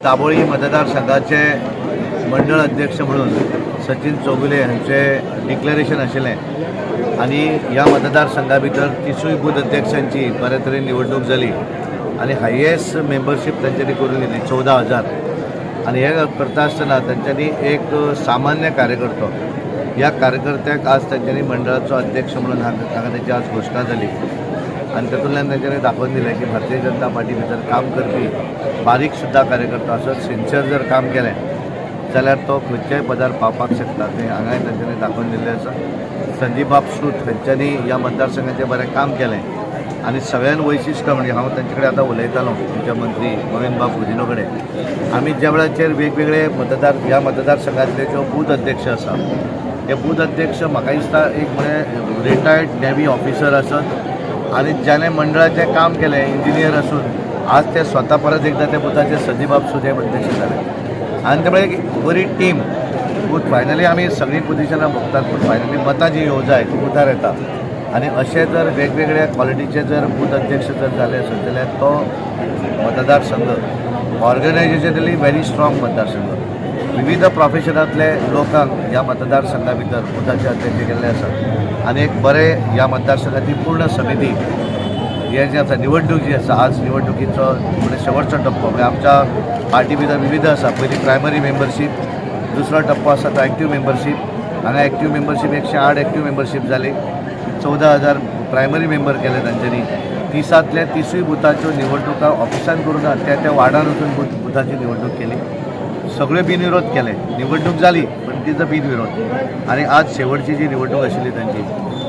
दाबोळी मतदारसंघाचे मंडळ अध्यक्ष म्हणून सचिन चौगुले हांचे डिक्लेरेशन आशिल्लें आनी ह्या मतदारसंघा भितर तिसूय बूथ अध्यक्षांची बऱ्या तरेन निवडणूक जाली आनी हायेस्ट मेंबरशीप तांच्यांनी करून घेतली 14,000. आनी हें करता आसतना तांच्यांनी एक सामान्य कार्यकर्तो, ह्या कार्यकर्त्याक आज तांच्यांनी मंडळाचो अध्यक्ष म्हणून हांगा ताची आज घोशणा जाली आनी तातूंतल्यान तांच्यांनी दाखोवन दिलें की भारतीय जनता पार्टी भितर काम करपी बारीक सुद्दां कार्यकर्तो असो सिन्सियर जर काम केलें जाल्यार तो खंयच्याय पदार पावपाक शकता, तें हांगाय तांच्यांनी दाखोवन दिल्लें आसा. संदीप सूत हांच्यांनी ह्या मतदारसंघाचें बरें काम केलें आनी सगळ्यान वैशिश्ट म्हणजे हांव तांचे कडेन आतां उलयतालो, आमच्या मंत्री मोहनबाब गुदिन्हो कडेन. आमी ज्या वेळाचेर वेगवेगळे मतदार ह्या मतदारसंघातले ज्यो बूथ अध्यक्ष आसा, हे बूथ अध्यक्ष म्हाका दिसता एक म्हळ्यार रिटायर्ड नेव्ही ऑफिसर आसत आनी ज्याने मंडळाचें काम केलें इंजिनियर आसून, आज ते स्वता परत एकदा त्या बुथाचे संदीप सूत हे अध्यक्ष जाले. आनी त्यामुळे एक बरी टीम बूथ फायनली आमी सगळीं पोजिशनां भोगतात, पूण फायनली मतां जी येवं जाय ती बुथार येता. आनी अशे जर वेगवेगळ्या क्वॉलिटीचे जर बूथ अध्यक्ष जर जाले आसत जाल्यार तो मतदारसंघ ऑर्गनायझेशनली व्हेरी स्ट्रॉंग मतदारसंघ. विविध प्रोफेशनांतले लोकांक ह्या मतदारसंघा भितर बुथाचे अध्यक्ष केल्ले आसात आनी एक बरें ह्या मतदारसंघाची पूर्ण समिती हे जें आसा, निवडणूक जी आसा, आज निवडणुकीचो म्हणजे शेवटचो टप्पो. म्हणजे आमच्या पार्टी भितर विविध आसा. पयली प्रायमरी मेंबरशीप, दुसरो टप्पो आसा तो एक्टीव मेंबरशीप. हांगा एक्टीव मेंबरशीप 108 एक्टीव मेंबरशीप जाली. 14,000 प्रायमरी मेंबर केले तांच्यांनी. तिसांतल्या तिसूय बुथाच्यो निवडणुका ऑफिसान करूं ना, त्या त्या वार्डान वचून बुथाची निवडणूक केली. सगळे बिनविरोध केले. निवडणूक जाली पण तिचो बिनविरोध. आनी आज शेवटची जी निवडणूक आशिल्ली तांची,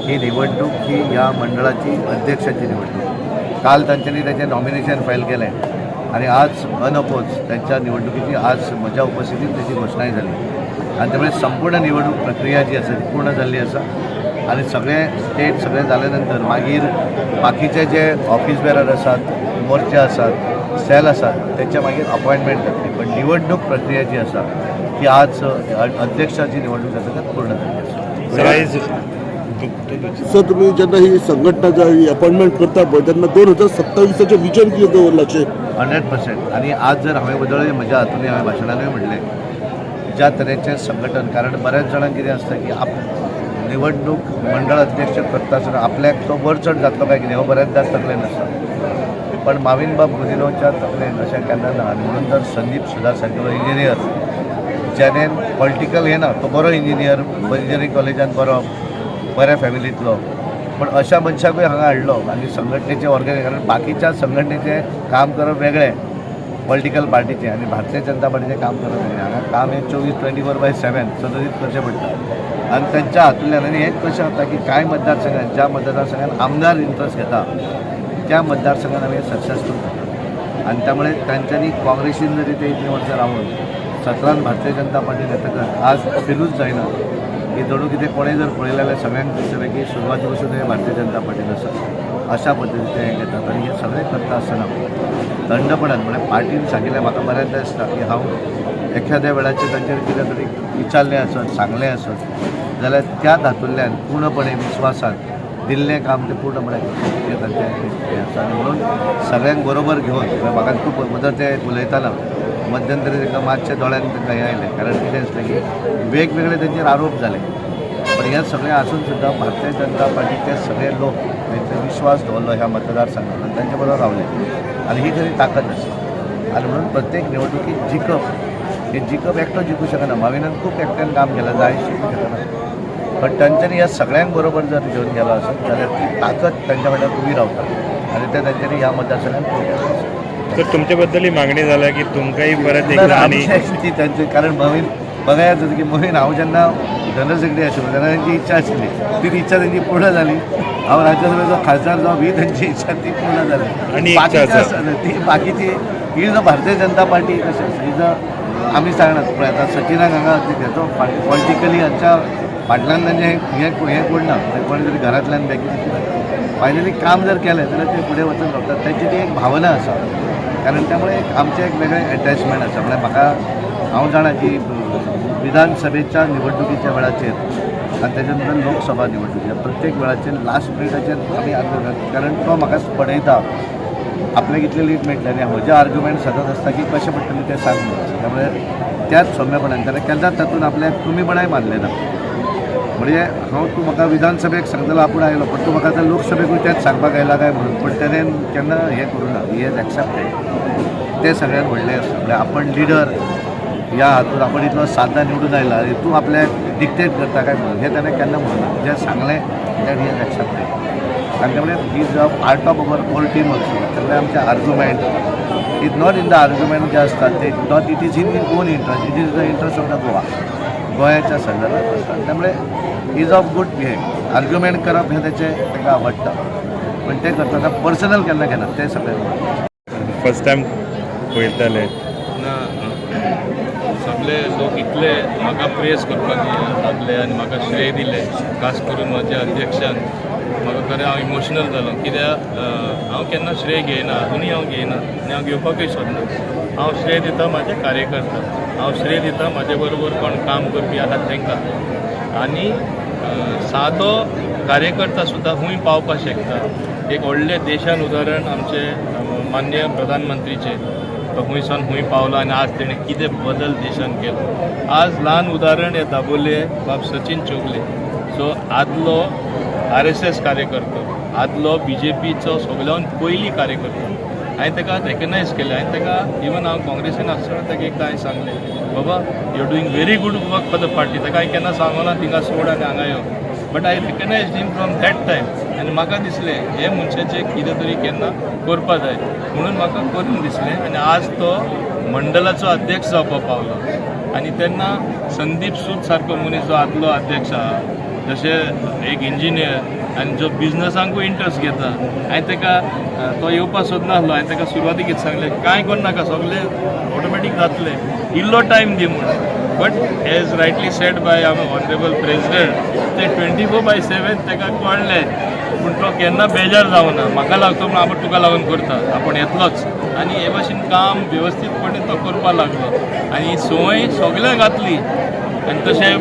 ही निवडणूक ही ह्या मंडळाची अध्यक्षाची निवडणूक. काल तांच्यांनी ताचें नॉमिनेशन फायल केलें आनी आज अनअपोज त्यांच्या निवडणुकीची आज म्हज्या उपस्थितीत त्याची घोशणाय जाली. आनी त्यामुळे संपूर्ण निवडणूक प्रक्रिया जी आसा ती पूर्ण जाल्ली आसा आनी सगळे स्टेट सगळें जाले नंतर मागीर बाकीचे जे ऑफिस बेरर आसात, मोर्चे आसात, सेल आसात, तेच्या मागीर अपॉयंटमेंट जातली. पण निवडणूक प्रक्रिया जी आसा ती आज अध्यक्षाची निवडणूक जाता ती पूर्ण जाल्ली आसा. सर, आयज सर, तुम्ही जेन्ना ही संघटना अपॉइंटमेंट करता पळय तेन्ना 2027आचें विजन कितें दवरलाचें? 100%. आनी आज जर हांवें बदलले म्हज्या हातून हांवें भाशणानूय म्हणलें, ज्या तरेचें संघटन, कारण बऱ्याच जाणांक कितें आसता की आप निवडणूक मंडळ अध्यक्ष करता आसतना आपल्याक तो वरचड जातलो काय कितें हो बऱ्याचदा तकलेन आसता. पण माविनबाब गुदिनोच्या तकलेन अशें केन्ना ना. आनी म्हणून जर संदीप सुद्दां सारकेलो इंजिनियर, ज्याने पॉलिटिकल हे ना, तो बरो इंजिनियर, इंजिनियरींग कॉलेजान बरो, बऱ्या फॅमिलींतलो, पण अशा मनशाकूय हांगा हाडलो आनी संघटनेचे ऑर्गनायज, कारण बाकीच्या संघटनेचें काम करप वेगळें पॉलिटिकल पार्टीचें आनी भारतीय जनता पार्टीचें काम करप वेगळें. हांगा काम हें चोवीस, 24/7 सदतीत करचें पडटा. आनी तांच्या हातूंतल्यान आनी हें कशें जाता की कांय मतदारसंघात, ज्या मतदारसंघात आमदार इंट्रस्ट घेता त्या मतदारसंघात आमी सक्सेसफूल जाता. आनी त्यामुळे तांच्यांनी काँग्रेसीन जरी ते इतलीं वर्सां रावन 17न भारतीय जनता पार्टीन येतकच आज फिलूच जायना की जणू कितें कोणें जर पळयलें जाल्यार सगळ्यांक दिसतलें की सुरवाती पसून हे भारतीय जनता पार्टीन आसा, अशा पद्दतीचें हें घेतात. आनी हें सगळें करता आसतना थंडपणान, म्हळ्यार पार्टीन सांगिल्लें, म्हाका बऱ्याचदां दिसता की हांव एखाद्या वेळाचेर तांचेर कितें तरी विचारलें आसत, सांगलें आसत जाल्यार त्या हातूंतल्यान पूर्णपणे विस्वासान दिल्लें काम ते पूर्णपणे करतात. हें तांचें हें आसा. आनी म्हणून सगळ्यांक बरोबर घेवन, म्हळ्यार म्हाका खूब मदत ते उलयतना मध्यंतरी तांकां मातशें दोळ्यान तांकां हें आयलें, कारण कितें आसलें की वेगवेगळे तांचेर आरोप जाले. पण हें सगळें आसून सुद्दां भारतीय जनता पार्टीचे सगळे लोक तांचो विश्वास दवरलो ह्या मतदारसंघात आनी तांचे बरोबर रावले आनी ही खरी ताकद आसा. आनी म्हणून प्रत्येक निवडणुकीत जिखप हे जिखप एकटो जिखूं शकना. माविनान खूब एकट्यान काम केलां, जाय जिखूं शकना, पण तांच्यांनी ह्या सगळ्यांक बरोबर जर घेवन गेलो आसत जाल्यार ती ताकद तांच्या फाटल्यान उबी रावता आनी ते तांच्यांनी ह्या मतदारसंघात प्रूव केलें आसा. तर तुमच्या बद्दलही मागणी झाल्या की तुमकांय परत एकदा आणि ती तांचे, कारण मोहीन बघायच होतं की मोहीन, हांव जेन्ना जनरल सेक्रेटरी आशिल्लो तेन्ना तांची इच्छा आशिल्ली, ती इच्छा तांची पूर्ण जाली. हांव राज्यसभेचो खासदार जावप ही तांची इच्छा, ती पूर्ण जाली. आणि इच्छा बाकीची आसा. आसा ती बाकीची ही जो भारतीय जनता पार्टी कशी आसा, ही जो आमी सांगनात. पळय आतां सचिनाक हांगा हेचो पॉलिटिकली हांच्या फाटल्यान तांचें हें हें कोण ना, कोणी तरी घरांतल्यान बॅकींग. फायनली काम जर केलें जाल्यार ते फुडें वचून रावतात. तांची ती एक भावना आसा, कारण त्यामुळे एक आमचें एक वेगळें एटॅचमेंट आसा. म्हळ्यार म्हाका हांव जाणा की विधानसभेच्या निवडणुकीच्या वेळाचेर आनी तेच्या नंतर लोकसभा निवडणुकीच्या प्रत्येक वेळाचेर लास्ट मिनिटाचेर आमी आग्रो, कारण तो म्हाका पळयता. आपल्याक इतलें लीड मेळटलें आनी म्हजें आर्ग्युमेंट सदांच आसता की कशें पडटलें तें सांग म्हणून. त्यामुळे त्याच सौम्यपणान कारण केन्नाच तातूंत आपल्याक तुमीपणाय मानलें ना. म्हणजे हांव तूं म्हाका विधानसभेक सांगतलो आपूण आयलो, पण तूं म्हाका आतां लोकसभेकूय तेंच सांगपाक आयला काय म्हणून, पण तेणें केन्ना हें करूं ना. He has accepted. तें सगळ्यात व्हडलें आसता. म्हणजे आपण लिडर ह्या हातून आपण इतलो सादा निवडून आयला आनी तूं आपल्याक डिक्टेट करता काय म्हणून, हें तेणें केन्ना म्हणूं ना. जें सांगलें that he has accepted. आनी त्यामुळे he is a part of our whole team also. त्यामुळे आमचे argument is not in the argument जे असतात ते not it is in own interest, it is the interest of the Goa, गोंयाच्या संदर्भात आसता. त्यामुळे is of good behave. Argument करप हें तेचें ताका आवडटा, पण तें करतना पर्सनल केन्ना घेना, तें सगळें. फर्स्ट टायम पळयताले. ना, सगळे लोक इतले म्हाका प्रेस करपाक लागले आनी म्हाका श्रेय दिले, खास करून म्हज्या अध्यक्षान म्हाका. खरें हांव इमोशनल जालो, कित्याक हांव केन्ना श्रेय घेयना, अजुनूय हांव घेयना आनी हांव घेवपाकूय सोदना. हांव श्रेय दिता म्हाजे कार्यकर्ता, हांव श्रेय दिता म्हाजे बरोबर कोण काम करपी आहात तांकां. आनी सादो कार्यकर्ता सुद्दां खूंय पावपाक शकता. एक व्हडलें देशान उदाहरण आमचे मान्य प्रधानमंत्रीचें. तो खूंय सावन खूंय पावलो आनी आज तेणें कितें बदल देशान केलो. आज ल्हान उदाहरण हे दाबोले बाब सचिन चोगले. सो आदलो आरएसएस कार्यकर्तो, आदलो बीजेपीचो सगळ्यान पयलीं कार्यकर्तो, हांवें ताका रेकगनायज केलें. हांवें ताका इवन हांव काँग्रेसीन आसतना ताका एकदां हांवें सांगलें, "बाबा, you are doing very good work for the party." ताका हांवें केन्ना सांगना थिंगा सोड आनी हांगा यो, but I recognize him from that time. आनी म्हाका दिसलें हे मनशाचें कितें तरी केन्ना करपा जाय म्हणून म्हाका करून दिसलें आनी आज तो मंडळाचो अध्यक्ष जावपाक पावलो. आनी तेन्ना संदीप सूद सारको मनीस जो आदलो अध्यक्ष आहा, जशें एक इंजिनियर आनी जो बिजनसांकूय इंट्रस्ट घेता, हांवें ताका तो येवपाक सोदनासलो. हांवें ताका सुरवातीक कितें सांगलें, कांय करनाका, सगळें ऑटोमॅटीक जातलें, इल्लो टायम दी म्हूण. But as rightly said by our honourable president, ते 24/7 ताका कळ्ळें, पूण तो केन्ना बेजार जावना. म्हाका लागतो म्हूण आपूण तुका लागून करता, आपूण येतलोच. आनी हे भाशेन काम वेवस्थीतपणे तो करपाक लागलो आनी संवय सगळ्यांक घातली. आनी तशें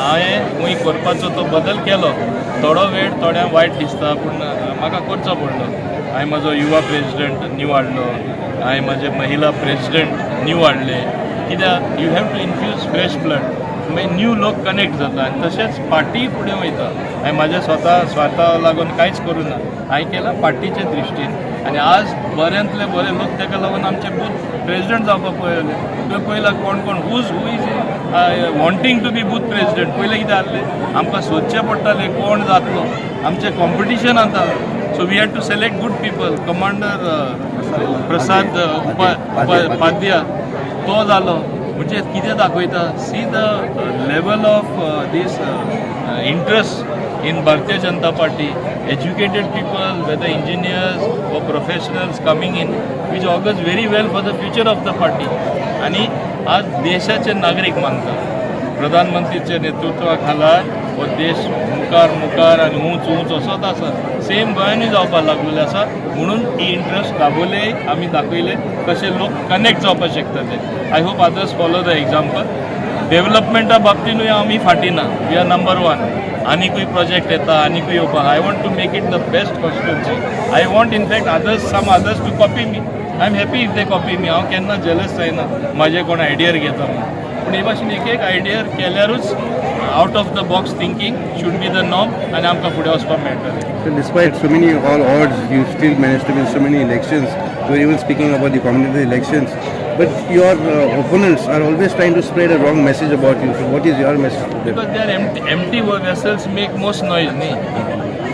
हांवें खूंय करपाचो तो बदल केलो. थोडो वेळ थोड्यांक वायट दिसता, पूण म्हाका करचो पडलो. हांवें म्हजो युवा प्रेजिडंट न्यू हाडलो, हांवें म्हजे महिला प्रेजिडंट न्यू हाडले, कित्याक you have to infuse fresh blood. मागीर न्यू लोक कनेक्ट जाता आनी तशेंच पार्टीय फुडें वयता. हांवें म्हाज्या स्वता स्वार्था लागून कांयच करूं ना, हांवें केलां पार्टीचे दृश्टीन. आनी आज बऱ्यांतले बरे लोक ताका लागून आमचे बूथ प्रेजिडंट जावपाक पळयले. तुवें पळयला कोण कोण who is wanting to be booth president. पयलें कितें आहलें, आमकां सोदचें पडटालें कोण जातलो. आमचें कॉम्पिटिशन आतां, so we had to select good people. Commander Prasad Upadhyay तो जालो. म्हणजे कितें दाखयता, see the level of this interest in Bharatiya Janata Party, educated people, whether engineers or professionals coming in, which augurs very well for the future of the party. आणि आज देशाचे नागरीक मानतात प्रधानमंत्रीच्या नेतृत्वा खाला हो देश मुखार मुखार आनी उंच उंच असोच आसा. सेम गोंयानूय जावपाक लागलेले आसा. म्हणून ही इंट्रस्ट दाखवले आमी, दाखयले कशे लोक कनेक्ट जावपाक शकता ते. I hope others follow the example. डेव्हलपमेंटा बाबतीनूय आमी फाटीं ना, we are number one. आनिकूय प्रोजेक्ट येता, आनिकूय येवपा. I want to make it the best constituency. I want in fact others, some others to copy me. I am happy if they copy me. हांव केन्ना jealous जायना म्हाजे कोण आयडियर घेता म्हणून. पूण हे भाशेन एक एक आयडियर केल्यारूच out of the box thinking should be the norm आनी आमकां फुडें वचपाक मेळटलें. So despite so many all odds, you still managed to win so many elections. You were even speaking about the community elections. But your opponents are always trying to spread a wrong message about you. So what is your message to them? Because they are empty. Empty vessels make most noise न्ही.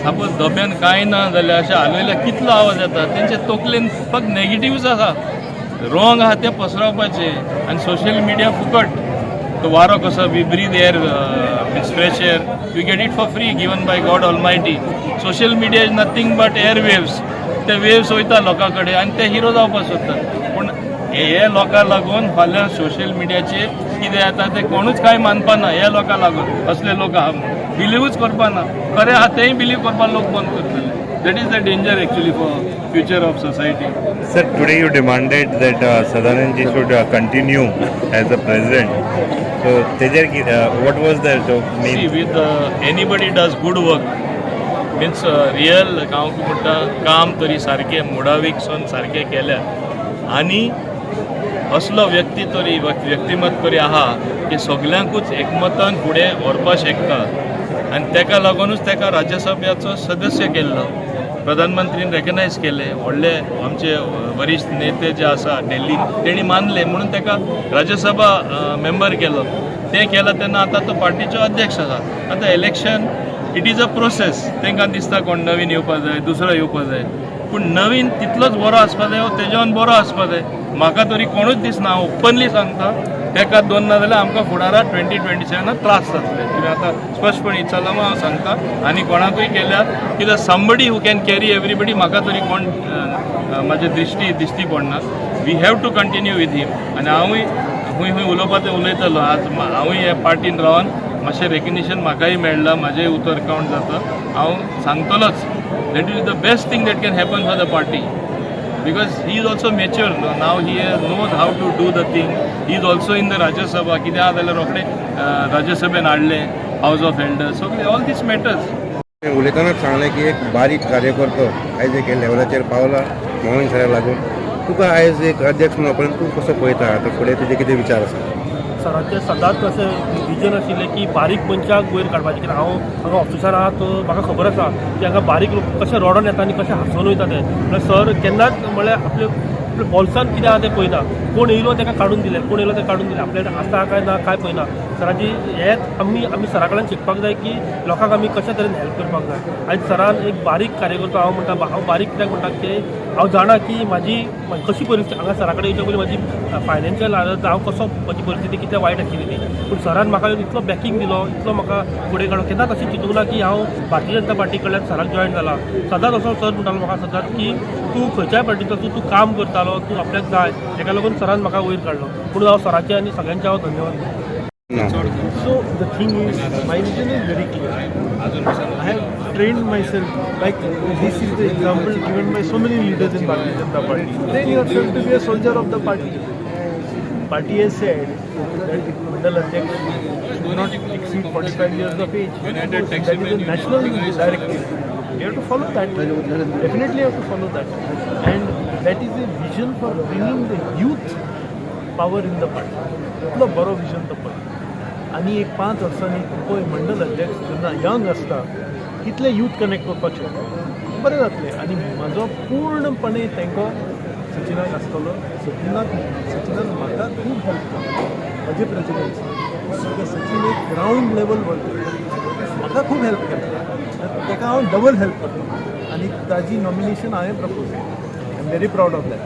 Suppose डब्यान कांय ना जाल्यार अशें हालयल्यार कितलो आवाज येता. तेंचे तकलेन फक्त नेगेटिव्हच आसा, रॉंग आहा तें पसरावपाचें. आनी सोशल मिडिया फुकट. तो वारो कसो, we breathe air, means fresh air, we get it for free, given by God Almighty. Social media is nothing but air waves. ते वेव्स वयता लोकां कडेन आनी ते हिरो जावपाक सोदतात. पूण हे लोकां लागून फाल्यां सोशल मिडियाचेर कितें येता तें कोणूच कांय मानपाना. ह्या लोकां लागून असले लोक आहा म्हणून बिलिवूच करपाना. खरें आहा तेंय बिलीव करपाक लोक बंद करतले. That is the danger actually for future of society. Sir, today you demanded that Sadanand ji should continue as a president. So, तेजेर what was the See, main? With anybody does good work, means real हांव म्हणटा काम तरी सारकें मुडावीकसून सारकें केल्या आनी असलो व्यक्ती तरी व्यक्तिमत्व तरी आहा की सगल्यांकूच एकमतान फुडें व्हरपाक शकता आनी तेका लागूनच तेका राज्यसभेचो सदस्य केल्लो. प्रधानमंत्रीन रेकग्नायज केले. व्हडले आमचे वरिश्ठ नेते जे आसा दिल्ली, तेणी मानले म्हणून तेका राज्यसभा मेंबर केलो. तें केलां तेन्ना आतां तो पार्टीचो अध्यक्ष आसा. आतां election, it is a process. तांकां दिसता कोण नवीन येवपा जाय, दुसरो येवपा जाय, पूण नवीन तितलोच बरो आसपा जाय, तेज्यान बरो आसपा जाय. म्हाका तरी कोणूच दिसना. हांव ओपनली सांगता, तेका दोन ना जाल्यार आमकां फुडाराक 2027नाक त्रास जातले. तुमी आतां स्पश्टपणी विचारलां हांव सांगता. आनी कोणाकूय केल्यार कित्याक somebody who can carry everybody, म्हाका तरी कोण म्हाजे दृश्टी दिश्टी पडना. We have to continue with him. आनी हांवूय खूंय खूंय उलोवपा तें उलयतलो. आज हांवूय ह्या पार्टीन रावन मातशें रेकग्निशन म्हाकाय मेळ्ळां, म्हाजेंय उतर कावंट जाता. हांव सांगतलोच, that is the best thing that can happen for the party, because he is also mature now. He knows how to do the thing. He is also in the Rajya Sabha. कितें आहा जाल्यार रोखडे राज्यसभेन हाडलें, house of elders, सगळे, all these matters. उलयतनाच सांगलें की एक बारीक कार्यकर्तो आयज एक लेवलाचेर पावला मोहन सराक लागून. तुका आयज एक अध्यक्ष म्हणून आपण तूं कसो पळयता? आतां फुडें तुजे कितें विचार आसा? सरांचें सदांच अशें विजन आशिल्लें की बारीक मनशाक वयर काडपाचें, कित्याक हांव हांगा ऑफिसार आहा तो म्हाका खबर आसा की हांगा बारीक लोक कशे रडोन येता आनी कशे हांसोन वयता ते. म्हणल्यार सर केन्नाच म्हणल्यार आपले आपल्या बोल्सान कितें आहा तें पळयना. कोण येयलो ताका काडून दिलें, कोण येयलो तें काडून दिलें. आपल्या कडेन आसा काय ना काय पळयना. सराची हेच आमी सरा कडल्यान शिकपाक जाय की लोकांक आमी कशे तरेन हेल्प करपाक जाय. आयज सरान एक बारीक कार्यकर्तो, हांव म्हणटा, हांव बारीक कित्याक म्हणटा की हांव जाणा की म्हाजी कशी परिस्थिती. हांगा सरा कडेन येवच्या पयलीं म्हाजी फायनान्शियल हालत, हांव कसो, म्हजी परिस्थिती कितली वायट आशिल्ली ती. पूण सरान म्हाका येवन इतलो बॅकींग दिलो, इतलो म्हाका फुडें काडलो. केन्नाच अशें चिंतूंक ना की हांव भारतीय जनता पार्टी कडल्यान सराक जॉयन जाला. सदांच असो सर म्हणटालो म्हाका सदांच की तूं खंयच्याय पार्टीचो तूं, तूं काम करतालो, तूं आपल्याक जाय. तेका लागून सरान म्हाका वयर काडलो म्हणून हांव सराचे आनी सगळ्यांचे हांव धन्यवाद दितां. ना. So the thing is, my vision is very clear. I have trained myself, like this is the example given by so many leaders in Bharatiya Janata Party. Train yourself to be a soldier of the party. Party has said that Mandal Adhyaksh should not exceed 45 years of age. United That is a national directive. We have to follow that. Definitely have to follow that. And that is a vision for bringing the youth power in the party. इतलो बरो vision तो पळय. आनी एक 5 वर्सांनी पळय, मंडल अध्यक्ष जेन्ना यंग आसता, कितले यूथ कनेक्ट करपाक शकता, बरें जातलें. आनी म्हाजो पूर्णपणे तांकां सचिनाक आसतलो. सचिनान म्हाका खूब हेल्प केलो म्हजे प्रेसिडेंसी. सचिन एक ग्रावंड लेवल वर्कर, म्हाका खूब हेल्प केला. ताका हांव डबल हेल्प करतलो आनी ताजी नॉमिनेशन हांवें प्रपोज केलें. I am very proud of that.